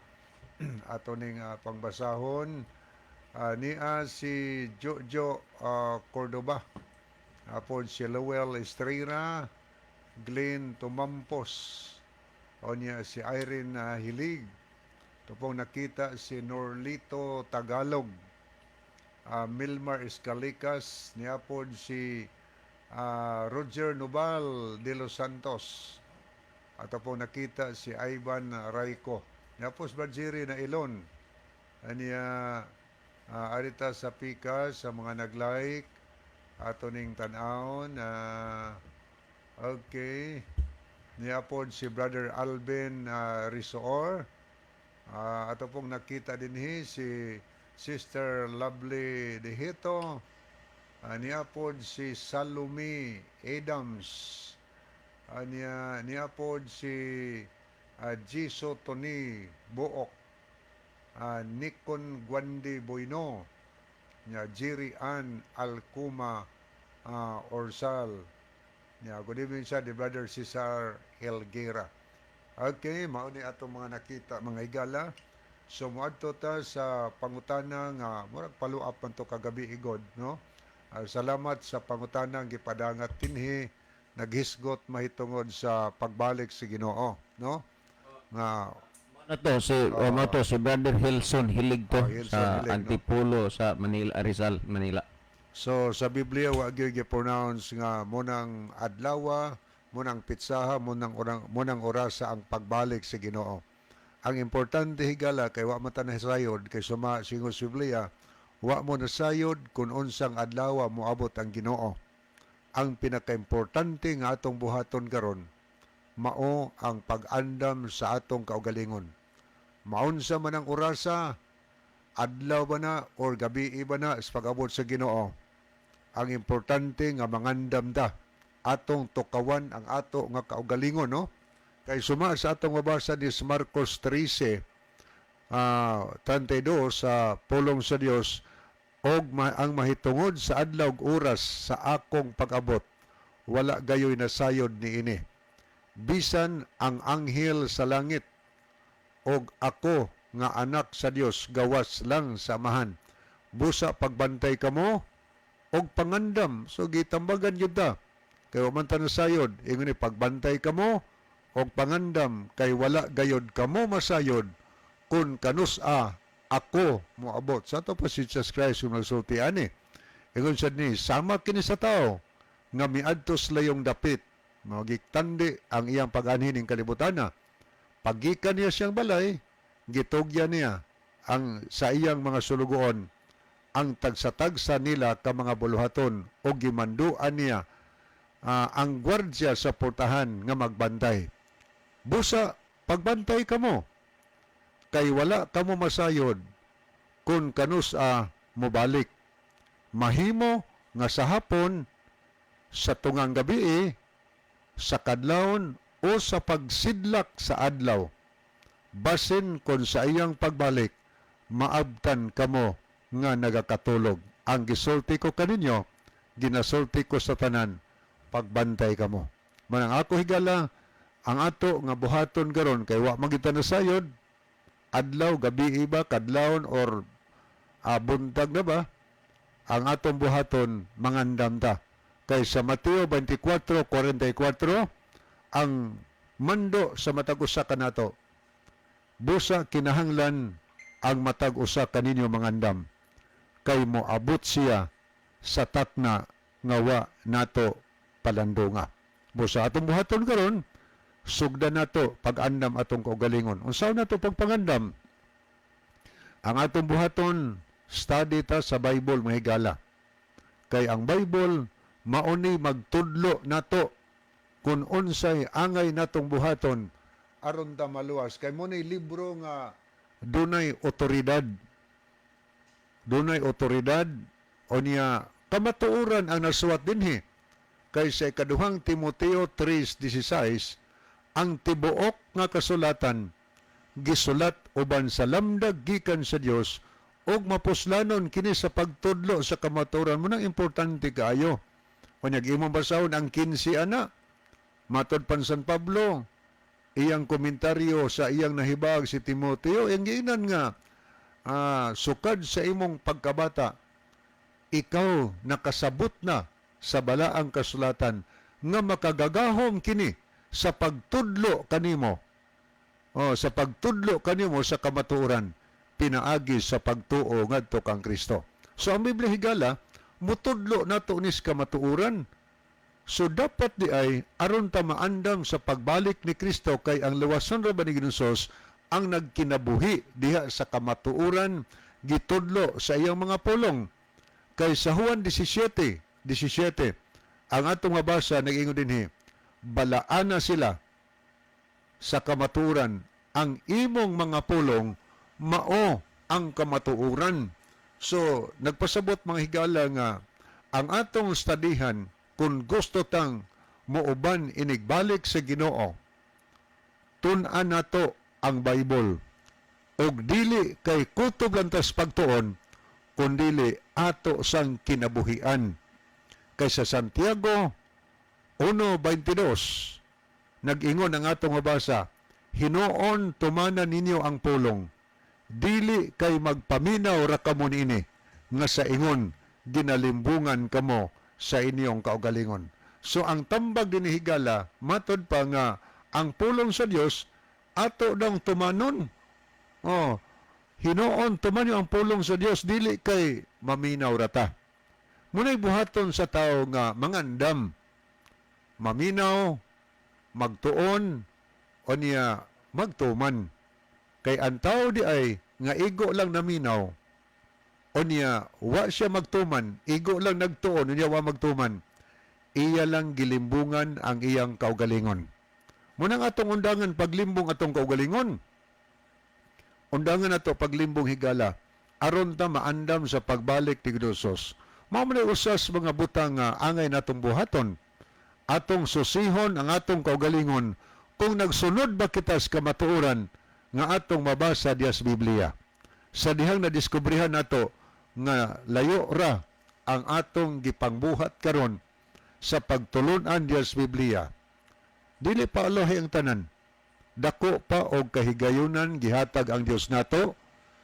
Ato ning pangbasahon niya si Jojo Cordoba. Apod si Lowell Estrera, Glenn Tumampos. O niya si Irene Hilig. Tupong nakita si Norlito Tagalog. Milmar Escalicas, niapod si Roger Nubal de los Santos. Ato po nakita si Ivan Rayco. Niapos Brad na Ilon. Aniya arita sa pika sa mga nag-like ato ning tan-awon. Okay. Niapod si Brother Alvin Risoor. Ato pong nakita dinhi si Sister Lovely Dehito. Niapod si Salome Adams. Niapod si Jiso Tony Buok. Nikon Guandi Boyno. Nya Jerry Ann Alcuma Orsal. Yeah, good evening sa the Brother Cesar Helguera. Okay, mao ni atong mga nakita, mga higala. So moadto ta sa pangutana nga murag follow-up man to kagabi igod, no? Salamat sa pangutana gipadangat dinhi, naghisgot mahitungod sa pagbalik sa Ginoo, no? Nga Ano to si mo to si Brother Hilson Hilig to Oh, Hilson sa Hilig, no? Antipolo sa Manila, Rizal, Manila. So sa Biblia wa gyud gi-pronounce nga munang adlawa, munang pitsaha, munang orang, munang orasa ang pagbalik sa Ginoo. Ang importante, higala, kay wa man ta nasayod kay suma singon sa Biblia, wa mo nasayod kung unsang adlaw moabot ang Ginoo. Ang pinakaimportante nga atong buhaton karon mao ang pag-andam sa atong kaugalingon. Maunsa man ang orasa, adlaw ba na or gabi ba na sa pag-abot sa Ginoo, ang importante nga mangandam ta, atong tukawan ang ato nga kaugalingon, no? Kay suma sa atong mabasa ni Marcos 13 32 sa pulong sa Dios, og ang mahitungod sa adlaw ug oras sa akong pag-abot, wala gayoy nasayod niini, bisan ang anghel sa langit og ako nga Anak sa Dios, gawas lang sa Amahan. Busa pagbantay kamo og pangandam. So gitambagan gyud ta. Kay wa man ta nasayod. Ingon ni, pagbantay kamo og pangandam kay wala gayod kamo masayod kung kanus-a ako moabot. Sa ato pa si Jesus Christ kung nagsulti ani. Ingon sad ni, sama kini sa tao nga miadto sa layong dapit. Magitandi ang iyang pag-anhi ning kalibutana. Paggikan niya siyang balay, gitugyan niya ang sa iyang mga sulugoon ang tagsa-tagsa nila ka mga buluhaton o gimanduan niya ang gwardya sa portahan nga magbantay. Busa pagbantay kamo kay wala kamo masayod kung kanus-a mobalik. Mahimo nga sa hapon, sa tungang gabi, sa kadlawon o sa pagsidlak sa adlaw. Basin kon sa iyang pagbalik, maabtan kamo nga nagakatulog. Ang gisulti ko kaninyo, ginasulti ko sa tanan, pagbantay kamo. Manang ako, higala, ang ato nga buhaton karon kay wa man kita nasayod, adlaw, gabi iba, kadlawon or buntag na ba, ang atong buhaton, mangandam ta. Kay sa Mateo 24:44, ang mando sa matag usa kanato, busa kinahanglan ang matag usa kaninyo mangandam kay moabot siya sa takna nga wa nato palandunga. Busa atong buhaton karon, sugdan nato pag-andam atong kaugalingon. Unsa nato pagpangandam? Ang atong buhaton, study ta sa Bible, mga higala. Kay ang Bible mauni magtudlo nato kung unsay angay natong buhaton aron ta maluwas, kay mo ni libro nga dunay otoridad, dunay otoridad o niya kamatuoran ang nasuwat dinhi. Kay sa ikaduhang Timoteo 3:16, ang tibuok nga kasulatan gisulat uban sa lamdag gikan sa Dios ug mapuslanon kini sa pagtudlo sa kamatuoran. Mo nang importante kaayo. Unyag imong basahon ang 15 ana, matod pan San Pablo, iyang komentaryo sa iyang nahibag si Timoteo, iyang giinan nga sukad sa imong pagkabata ikaw nakasabot na sa balaang kasulatan nga makagagahom kini sa pagtudlo kanimo, oh, sa pagtudlo kanimo sa kamatuoran pinaagi sa pagtuo ngadto kang Kristo. So ang Biblia, higala, mutudlo nato nis kamatuoran. So dapat di ay aron ta maandam sa pagbalik ni Kristo, kay ang luwason ra ba ni Ginoo ang nagkinabuhi diha sa kamatuoran gitudlo sa iyang mga pulong. Kay sa Juan 17:17 ang atong mabasa, nag-ingon dinhi, balaana sila sa kamatuoran, ang imong mga pulong mao ang kamatuoran. So nagpasabot, mga higala, nga ang atong studyhan kung gusto tang muuban inigbalik sa Ginoo, tun-an nato ang Bible og dili kay kutob lang tas pagtuon, kundili ato sang kinabuhian. Kay sa Santiago 1:22, nag-ingon ang atong mabasa, "Hinuon tumana ninyo ang pulong, dili kay magpaminaw ra kamo niini, nga sa ingon ginalimbungan kamo sa inyong kaugalingon." So ang tambag dinhi, higala, matod pa nga ang pulong sa Dios ato dang tumanon. Oh, hinuon tuman ang pulong sa Dios, dili kay maminaw ra ta. Muna'y buhaton sa tao nga mangandam, maminaw, magtuon, o niya magtuman. Kay ang tao di ay nga igo lang naminaw, o niya wa siya magtuman, igo lang nagtuon, o niya wa magtuman, iya lang gilimbungan ang iyang kaugalingon. Munang atong undangan paglimbong atong kaugalingon. Undangan nato paglimbong, higala, aron ta maandam sa pagbalik ni Jesus. Mao man usas mga butang nga angay natong buhaton. Atong susihon ang atong kaugalingon kung nagsunod ba kita sa kamatuoran nga atong mabasa diya sa Biblia. Sa dihang nadiskubrihan nato nga layo ra ang atong gipangbuhat karon sa pagtulunan diya sa Biblia. Dili pa alohi ang tanan. Dako pa og kahigayunan gihatag ang Dios nato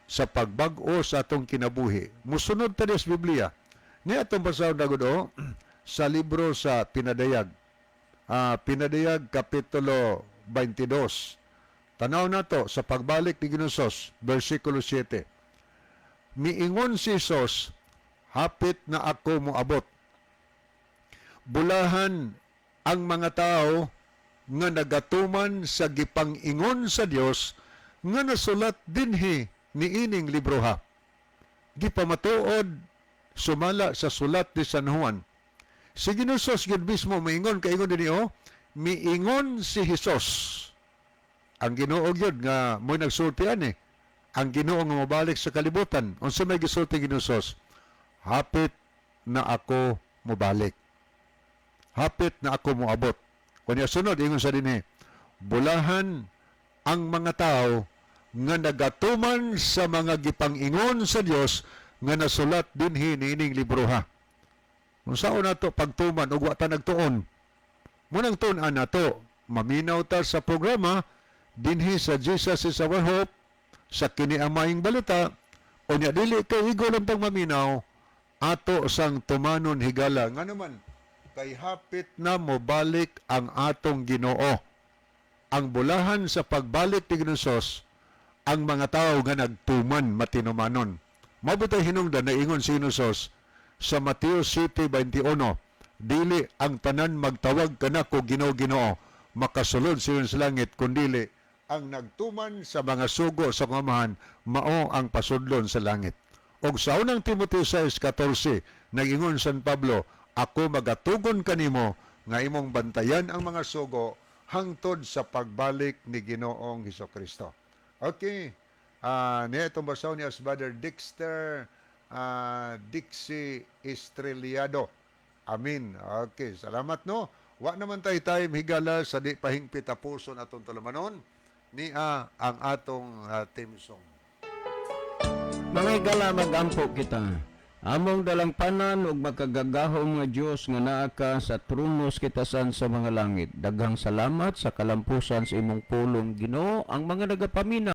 sa pagbag-o sa atong kinabuhi. Musunod ta sa Biblia. Ni atong basahon na gud o, sa libro sa Pinadayag. Pinadayag Kapitulo 22. Tanaw nato sa pagbalik ni Ginoong Hesus, versikulo 7. Miingon si Jesus, "Hapit na ako moabot. Bulahan ang mga tao nga nagatuman sa gipang-ingon sa Dios nga nasulat dinhi niining libroha." Gipamatuod sumala sa sulat ni San Juan. Si Ginoong Hesus gyud mismo miingon, kaingon dinhi oh, miingon si Hesus. Ang Ginoo gyud nga mo'y nagsulti ani. Ang Ginoo nga mobalik sa kalibutan. Unsa may gisulti Ginoong Hesus? "Hapit na ako mobalik. Hapit na ako moabot." Kunya sunod ingon sa dinhi, "Bulahan ang mga tao nga nagatuman sa mga gipang-ingon sa Dios nga nasulat dinhi niining libroha." Unsaon nato pagtuman ug wa ta nagtuon? Munang tun-an nato, maminaw ta sa programa dinhi sa Jesus Is Our Hope, sa kini ang maayong balita, unya dili kay igo lang tang maminaw, ato sang tumanon, higala. Nga naman, kay hapit na mobalik ang atong Ginoo. Ang bulahan sa pagbalik ni Ginoong Hesus, ang mga tao nga nagtuman matinumanon. Mabutay hinungdan na ingon si Ginoong Hesus sa Mateo 7:21, "Dili ang tanan magtawag kanako 'Ginoo, Ginoo' makasulod sa langit, kundili ang nagtuman sa mga sugo sa Amahan, mao ang pasudlon sa langit." Og sa unang Timoteo 6:14, nag-ingon San Pablo, "Ako magatugon kanimo nga imong bantayan ang mga sugo hangtod sa pagbalik ni Ginoong Hesukristo." Okay. Niya itong basahon niya as Brother Dexter Dixie Estrellado. Amin. Okay, salamat no. Wa naman tayo time, higala, sa di pahingpit tapuson atong tulumanon niya ang atong theme song. Mga higala, magampo kita. Among dalangpanan ug makagagahom nga Dios nga naa ka sa trono sa kitasan sa mga langit. Daghang salamat sa kalampusan sa imong pulong, Ginoo. Ang mga nagapaminaw